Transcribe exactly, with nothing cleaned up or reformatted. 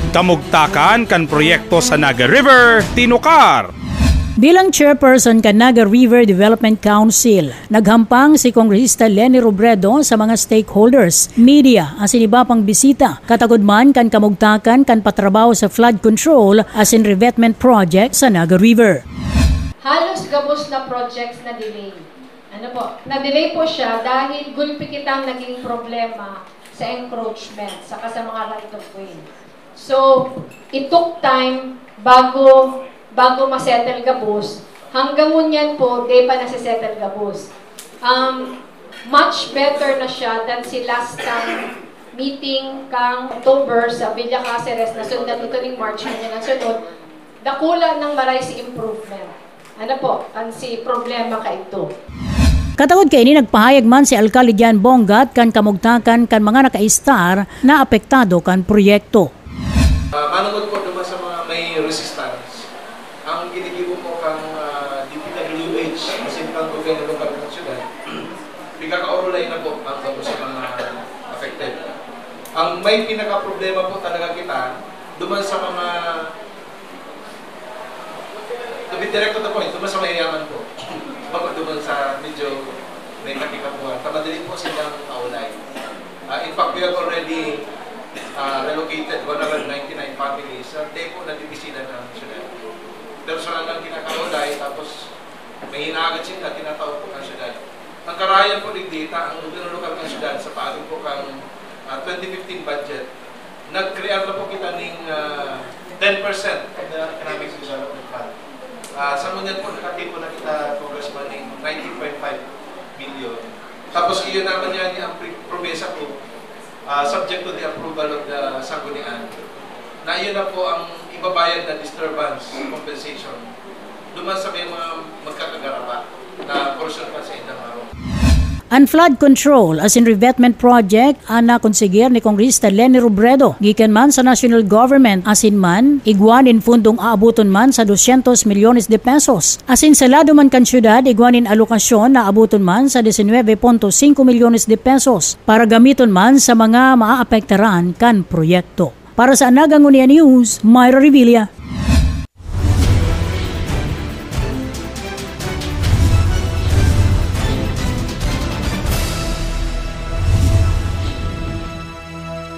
Kamugtakan kan proyekto sa Naga River, tinukar. Bilang chairperson kan Naga River Development Council, naghampang si Kongresista Leni Robredo sa mga stakeholders, media, asin iba pang bisita, katagod man kan kamugtakan kan patrabaho sa flood control asin revetment project sa Naga River. Halos gabos na projects na delay. Ano po? Na-delay po siya dahil gulpi kitang naging problema sa encroachment saka sa mga right of way. So, it took time bago, bago ma-settle gabos. Hanggang ngunyan po, di pa nasa-settle gabos. Um, much better na siya than si last time meeting kang October sa Villa Caceres na sundan ito ning March na niya ang sunod. Dakula ng maray si improvement. Ano po, ang si problema ka ito. Katagod kaini, nagpahayag man si Alkalde Jan Bongat kan kamugtakan kan mga nakaistar na apektado kan proyekto. Ah, manungod po naman sa mga may resistance, ang ginigibo po kang, ah, D P W H, kasi kang gobyerno lokal ng syudad, pigkakaurulay na po ang gabos sa mga affected. Ang may pinakaproblema po talaga kita, duman sa mga Sabi direkto to po, ito mas mayayaman po. Bako doon sa medyo may katikapuhan. Tamadali po silang maulay. Ah, in fact, we have already, ah, relocated one hundred ninety-nine families sa tempo na dibisilan ng syudad. Personal lang kinakaulay, tapos may hinaagad sila, tinatawag po ng syudad. Ang karayan po digdi ta, ang gobyerno lokal ng syudad, sa paagi po kang, ah, twenty fifteen budget, nag-create na po kita ning, ah, ten percent of the Economic Development Fund. Ah, sa ngunyan po, nakatipon na kita, Congressman, ning nineteen point five million. Tapos iyon naman yan, ang pri-, promesa ko, ah, subject to the approval of the Sanggunian, na iyon na po ang ibabayad na disturbance compensation duman sa may mga magkakagaraba na portion pa sa Indang Harong. An flood control asin revetment project an nakonsigir ni Kongresista Leni Robredo gikan man sa national government asin man igwa nin fundong aaboton man sa dosyentos milyones de pesos. Asin sa lado man kan syudad, igwa nin alokasyon na aaboton man sa diecinueve punto cinco milyones de pesos para gamiton man sa mga maaapektaran kan proyekto. Para sa Naga Ngunyan News, Myra Revilla.